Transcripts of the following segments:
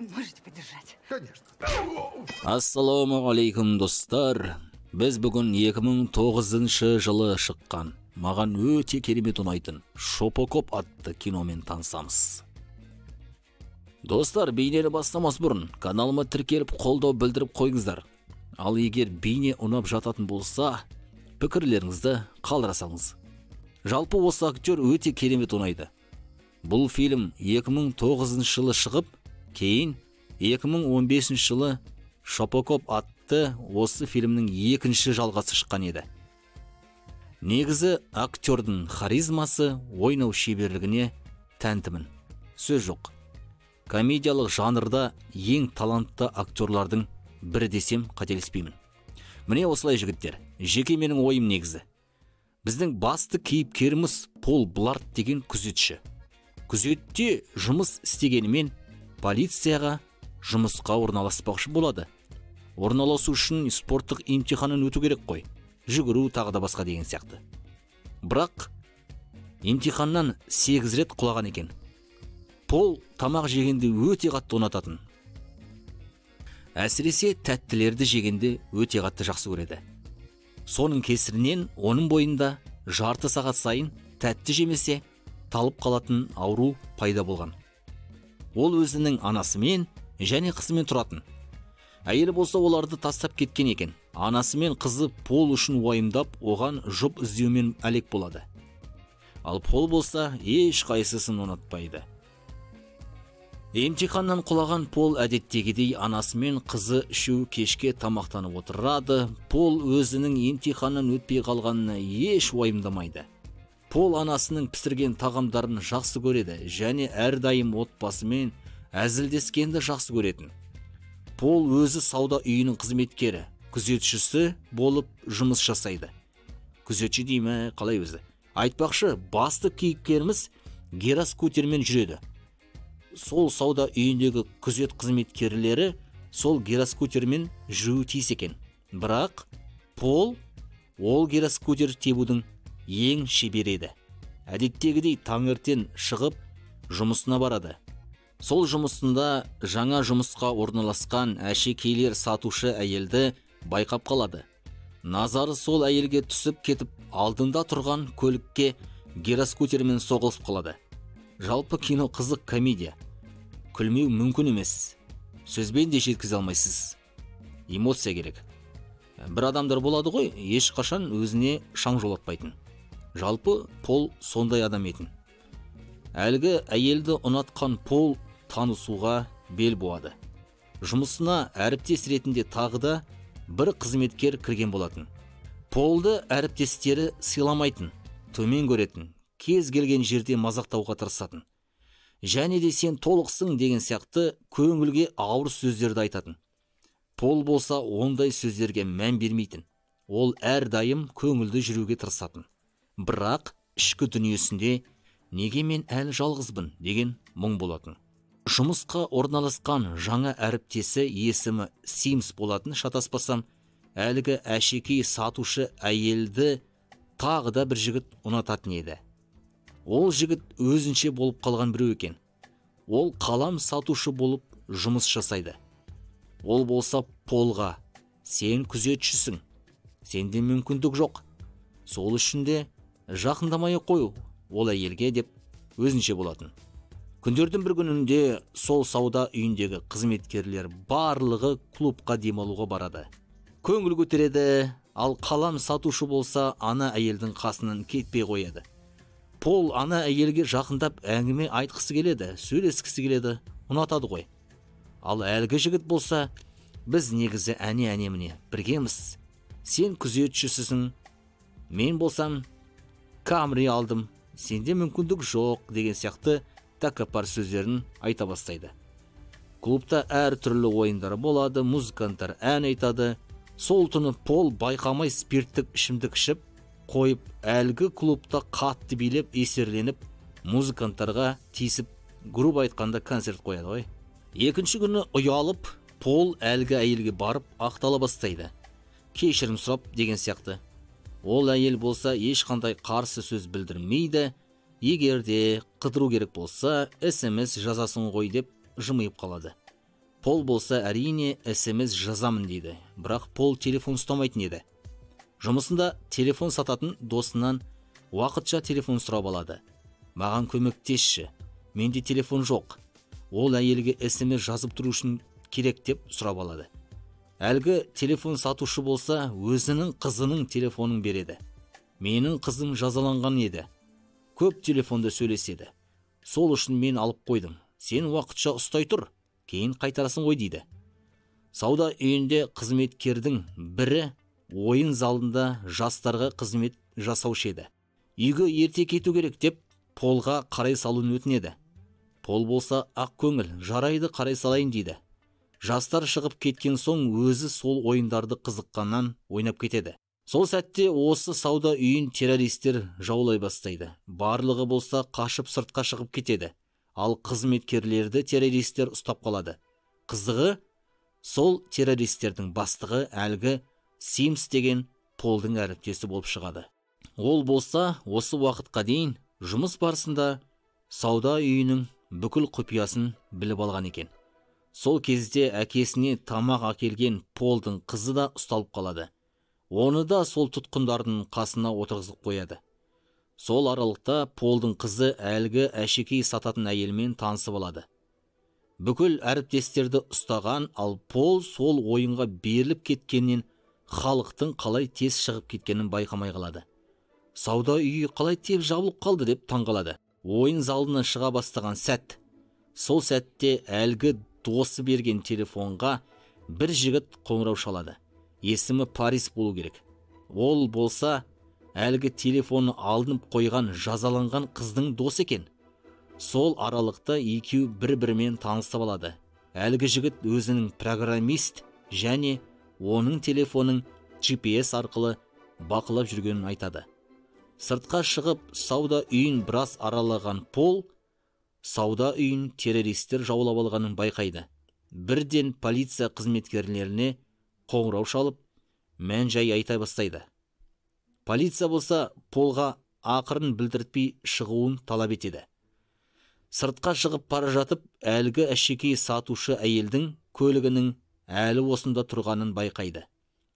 Можете подержать? Конечно. Ассалаумағалейкум, достар! Біз бүгін 2009 жылы шыққан, маған өте керемет ұнайтын «Шопокоп» атты киномен танысамыз. Достар, бейнені бастамас бұрын каналыма тіркеліп, қолдау білдіріп қойыңыздар. Ал егер бейне ұнап жататын болса, пікірлеріңізді қалдыра салыңыз. Жалпы, осы актер өте керемет ұнайды. Бұл фильм 2009 жылы шығып, кейін 2015 жылы «Шопокоп» атты осы фильмнің екінші жалғасы шыққан еді. Негізі, актердің харизмасы, ойнау шеберлігіне тәнтімін, сөз жоқ. Комедиялық жанрда ең талантты актерлардың бірі десем, қателеспеймін. Міне осылай, жігіттер, жеке менің ойым. Негізі, біздің басты кейіпкеріміз Пол Бларт деген күзетші. Күзетте жұмыс істегенімен, полицияға жұмысқа орналаспақшы болады. Орналасу үшін спорттық емтиханнан өту керек қой, жүгіру, тағы да басқа деген сияқты. Бірақ емтиханнан 8 рет құлаған екен. Пол тамақ жегенді өте қатты ұнататын. Әсіресе тәттілерді жегенді өте қатты жақсы көреді. Соның кесірінен оның бойында жарты сағат сайын тәтті жемесе, талып қалатын ауру пайда болған. Ол өзінің анасымен және қызымен тұратын. Әйелі болса, оларды тастап кеткен екен. Анасы мен қызы Пол үшін уайымдап, оған жұп іздеумен әлек болады. Ал Пол болса, ешқайсысын ұнатпайды. Емтиханнан құлаған Пол әдеттегідей анасы мен қызы үшеуі кешке тамақтанып отырады. Пол өзінің емтиханнан өтпей қалғанына еш уайымдамайды. Пол анасының пісірген тағамдарын жақсы көреді және әрдайым отбасымен әзілдескенді жақсы көретін. Пол өзі сауда үйінің қызметкері, күзетшісі болып жұмыс жасайды. Күзетші дей ме, қалай өзі? Айтпақшы, басты кейіпкеріміз гироскутермен жүреді. Сол сауда үйіндегі күзет қызметкерлері сол гироскутермен жүруі тиіс екен. Бірақ Пол ол гироскутер тебудің ең шебері еді. Әдеттегідей таңертең шығып, жұмысына барады. Сол жұмысында жаңа жұмысқа орналасқан әшекейлер сатушы әйелді байқап қалады. Назары сол әйелге түсіп кетіп, алдында тұрған көлікке гироскутермен соғылысып қалады. Жалпы, кино қызық комедия. Күлмеу мүмкін емес. Сөзбен де жеткізе алмайсыз. Эмоция керек. Бір адамдар болады ғой, ешқашан өзіне шаң жолатпайтын. Жалпы, Пол сондай адам етін. Әлгі әйелді ұнатқан Пол танысуға бел буады. Жұмысына әріптес ретінде тағы да бір қызметкер кірген болатын. Полды әріптестері сыйламайтын, төмен көретін, кез келген жерде мазақтауға тырысатын. Және де «сен толықсың» деген сияқты көңілге ауыр сөздерді айтатын. Пол болса, ондай сөздерге мән бермейтін. Ол әрдайым көңілді жүруге тырысатын. Бірақ ішкі дүниесінде «неге мен әлі жалғызбын» деген мұң болатын. Жұмысқа орналасқан жаңа әріптесі есімі Симс болатын, шатаспасам, әлгі әшекей сатушы әйелді тағы да бір жігіт ұнататын еді. Ол жігіт өзінше болып қалған біреу екен. Ол қалам сатушы болып жұмыс жасайды. Ол болса Полға: «Сен күзетшісің, сенде мүмкіндік жоқ, сол үшін де жақындамай ақ қой ол әйелге» деп өзінше болатын. Күндердің бір күнінде сол сауда үйіндегі қызметкерлер барлығы клубқа демалуға барады. Көңіл көтереді, ал қалам сатушы болса, ана әйелдің қасынан кетпей қояды. Пол ана әйелге жақындап әңгіме айтқысы келеді, сөйлескісі келеді, ұнатады ғой. Ал әлгі жігіт болса: «Біз негізі әне әне міне біргеміз. Сен күзетшісісің, мен болсам Камри алдым, сенде мүмкіндік жоқ» деген сияқты тәкаппар сөздерін айта бастайды. Клубта әр түрлі ойындар болады, музыканттар ән айтады. Сол түні Пол байқамай спирттік ішімдік ішіп қойып, әлгі клубта қатты билеп, есерленіп, музыканттарға тиісіп, грубо айтқанда, концерт қояды ғой. Екінші күні ұялып, Пол әлгі әйелге барып ақтала бастайды. Кешірім сұрап деген сияқты. Ол әйел болса, ешқандай қарсы сөз білдірмейді. «Егер де қыдыру керек болса, СМС жазасың ғой» деп жымиып қалады. Пол болса әрине СМС жазамын дейді. Бірақ Пол телефон ұстамайтын еді. Жұмысында телефон сататын досынан уақытша телефон сұрап алады. Маған көмектесші, менде телефон жоқ. Ол әйелге СМС жазып тұру үшін керек деп сұрап алады. Әлгі телефон сатушы болса, өзінің қызының телефонын береді. Менің қызым жазаланған еді. Көп телефонда сөйлеседі. Сол үшін мен алып қойдым. Сен уақытша ұстай тұр, кейін қайтарасың ғой дейді. Сауда үйінде қызметкердің бірі ойын залында жастарға қызмет жасаушы еді. Үйге ерте кету керек деп Полға қарай салуын өтінеді. Пол болса ақ көңіл, жарайды қарай салайын дейді. Жастар шығып кеткен соң өзі сол ойындарды қызыққаннан ойнап кетеді. Сол сәтте осы сауда үйін террористер жаулай бастайды. Барлығы болса қашып сыртқа шығып кетеді. Ал қызметкерлерді террористер ұстап қалады. Қызығы, сол террористердің бастығы әлгі Симс деген Полдың әріптесі болып шығады. Ол болса осы уақытқа дейін жұмыс барысында сауда үйінің бүкіл құпиясын біліп алған екен. Сол кезде әкесіне тамақ әкелген Полдың қызы да ұсталып қалады. Оны да сол тұтқындардың қасына отырғызып қояды. Сол аралықта Полдың қызы әлгі әшекей сататын әйелмен танысып алады. Бүкіл әріптестерді ұстаған, ал Пол сол ойынға беріліп кеткеннен халықтың қалай тез шығып кеткенін байқамай қалады. Сауда үйі қалай тез жабылып қалды деп таңғалады. Ойын залынан шыға бастаған сәт. Сол сәтте әлгі досы берген телефонға бір жігіт қоңырау шалады. Есімі Парис болу керек. Ол болса әлгі телефоны алынып қойған жазаланған қыздың досы екен. Сол аралықта екеуі бір-бірімен танысып алады. Әлгі жігіт өзінің программист және оның телефонын GPS арқылы бақылап жүргенін айтады. Сыртқа шығып сауда үйін біраз аралаған Пол сауда үйін террористер жаулап алғанын байқайды. Бірден полиция қызметкерлеріне қоңырау шалып, мән-жай айта бастайды. Полиция болса Полға ақырын білдіртпей шығуын талап етеді. Сыртқа шығып бара жатып, әлгі әшекей сатушы әйелдің көлігінің әлі осында тұрғанын байқайды.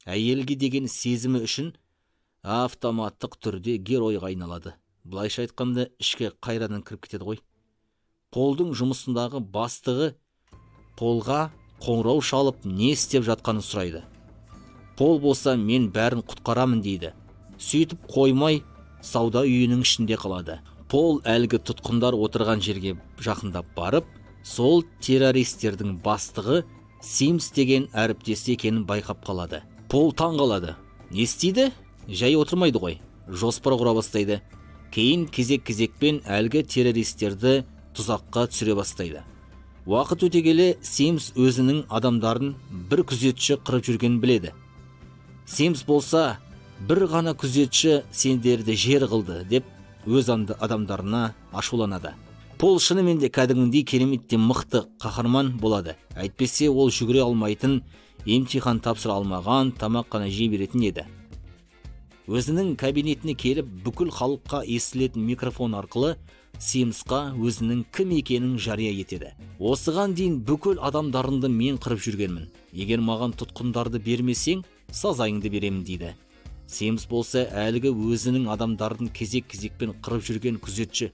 Әйелге деген сезімі үшін автоматтық түрде геройға айналады. Былайша айтқанда, ішке қайрадан кіріп кетеді ғой. Полдың жұмысындағы бастығы Полға қоңырау шалып не істеп жатқанын сұрайды. Пол болса мен бәрін құтқарамын дейді. Сөйтіп қоймай сауда үйінің ішінде қалады. Пол әлгі тұтқындар отырған жерге жақындап барып, сол террористердің бастығы Симс деген әріптесі екенін байқап қалады. Пол таң қалады. Не істейді? Жай отырмайды ғой. Жоспар құра бастайды. Кейін кезек-кезекпен әлгі террористерді тұзаққа түсіре бастайды. Уақыт өте келе Симс өзінің адамдарын бір күзетші қырып жүргенін біледі. Симс болса, бір ғана күзетші сендерді жер қылды деп өз адамдарына ашуланады. Пол шынымен де кәдімгідей кереметтен мықты қаһарман болады. Әйтпесе ол жүгіре алмайтын, емтихан тапсыра алмаған, тамақ қана жей беретін еді. Өзінің кабинетіне келіп, бүкіл халыққа естілетін микрофон арқылы Симсқа өзінің кім екенін жария етеді. Осыған дейін бүкіл адамдарыңды мен қырып жүргенмін. Егер маған тұтқындарды бермесең, сазайыңды беремін дейді. Симс болса әлгі өзінің адамдарын кезек-кезекпен қырып жүрген күзетші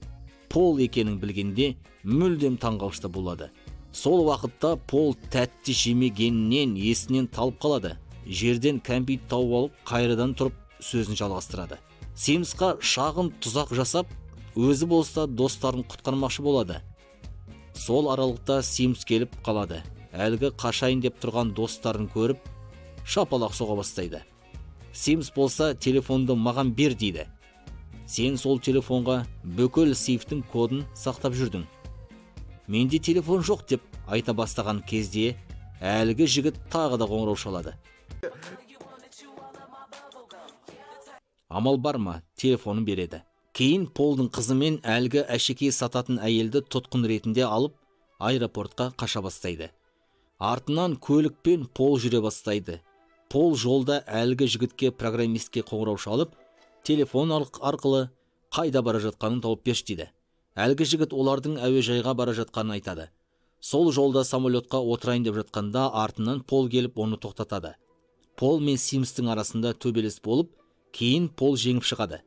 Пол екенін білгенде мүлдем таңғалышты болады. Сол уақытта Пол тәтті жемегеннен есінен талып қалады. Жерден кәмпит тауып алып, қайрадан тұрып сөзін жалғастырады. Симсқа шағын тұзақ жасап, өзі болса достарын құтқармақшы болады. Сол аралықта Симс келіп қалады. Әлгі қашайын деп тұрған достарын көріп, шапалақ соға бастайды. Симс болса телефонды маған бер дейді. Сен сол телефонға бүкіл сейфтің кодын сақтап жүрдің. Менде телефон жоқ деп айта бастаған кезде әлгі жігіт тағы да қоңырау шалады. Амал бар ма, телефонын береді. Кейін Полдың қызымен әлгі әшекей сататын әйелді тұтқын ретінде алып, аэропортқа қаша бастайды. Артынан көлікпен Пол жүре бастайды. Пол жолда әлгі жігітке программистке қоңырау шалып, телефон арқылы қайда бара жатқанын тауып берші дейді. Әлгі жігіт олардың әуежайға бара жатқанын айтады. Сол жолда самолетқа отырайын деп жатқанда артынан Пол келіп оны тоқтатады. Пол мен Симстің арасында төбелес болып, кейін Пол жеңіп шығады.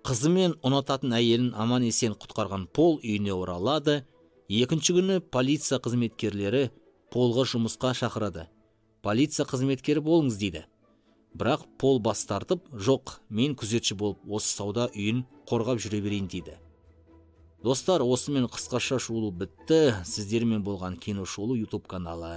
Қызы мен ұнататын әйелін аман есен құтқарған Пол үйіне оралады. Екінші күні полиция қызметкерлері Полға жұмысқа шақырады. Полиция қызметкері болыңыз дейді. Бірақ Пол бас тартып, жоқ, мен күзетші болып осы сауда үйін қорғап жүре берейін дейді. Достар, осымен қысқаша шолу бітті. Сіздермен болған Кино Шолу YouTube каналы.